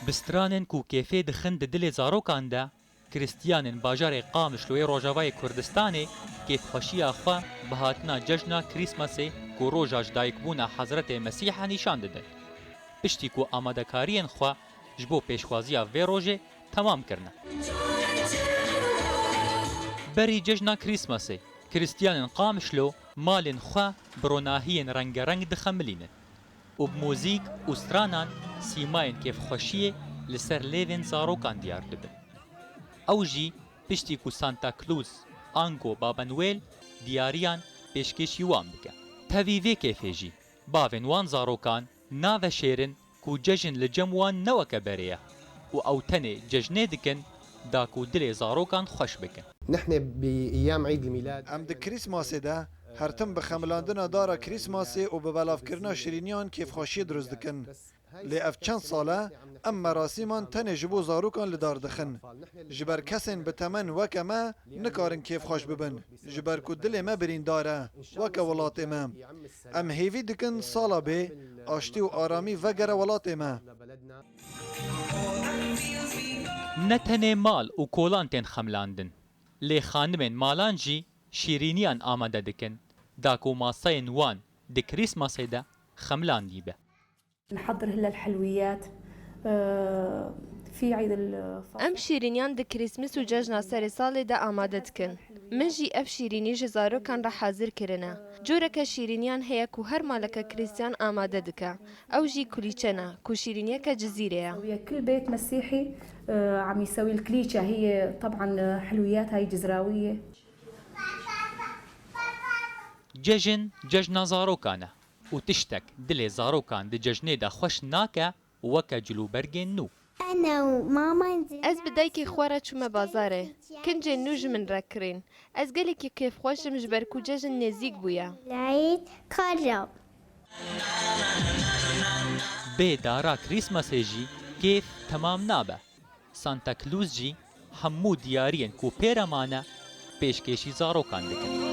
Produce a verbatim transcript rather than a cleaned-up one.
Bi stranên ku kêfê dixin di dilê zarokan de, Kristiyanên bajarê Qamişloyê Rojavayê Kurdistanê kêfxweşiya xwe bi hatina cejna Krîsmasê ku roja ji dayikbûna Hezretê Mesîh e nîşan didin. Piştî ku amadekariyên xwe ji bo pêşwaziya vê rojê temam kirine. Berî cejna Krîsmasê, Kristiyanên Qamişlo malên xwe bi ronahiyên rengereng dixemilînin û bi muzîk û stranan sîmayên kêfxweşiyê li ser lêvên zarokan diyar dibin. Ew jî piştî ku Santa Claus ango Baba Noel diyariyan pêşkêşî wan bike. Tevî vê kêfê jî bavên wan zarokan naveşêrin ku cejn li cem wan ne weke berê ye û ew tenê cejnê dikin da ku dilê zarokan xweş bikin. نحن بأيام عيد الميلاد Em di Krîsmasê de her tim bi xemilandina dara Krîsmasê û bi belavkirina şirîniyan kêfxweşiyê dirust dikin. Lê ev çend sal e em merasîman tenê ji bo zarokan li dar dixin. Ji ber kesên bi temen weke me nikarin kêfxweş bibin. Ji ber ku dilê me birîndar e weke welatê me. Em hêvî dikin sala bê aştî û aramî vegere welatê me. Ne tenê mal û kolan tên xemilandin, lê xanimên malan jî şîrîniyan amade dikin, da ku maseyên wan di Krîsmasê de xemilandî be. نحضر هلا الحلويات آه، في عيد الفطر. Em şîrîniyan di Krîsmis û cejna serê salê de amade dikin. Min jî ev şîrînî ji zarokan re hazir kirine. Coreke şîrîniyan heye ku her maleke Krîstiyan amade dike. Ew jî kulîçe ne, ku şîrîniyeke Cizîrê ye. ويا كل بيت مسيحي آه، عم يسوي الكليتشة، هي طبعا حلويات هاي جزراوية. Cejn, cejna zarokan e û tiştek dilê zarokan di cejnê de xweş nake weke cilûbergên nû. أنا وماما نزلنا Ez bi dayikê xwe re çûme bazarê. Kincên nû ji min re kirîn. Ez gelekî kêfxweş im ji ber ku cejn nêzîk bûye. العيد كرم. Bê dara Krîsmasê jî kêf temam nabe. Santa Claus jî hemû diyariyên ku pê re mane pêşkêşî zarokan dikin.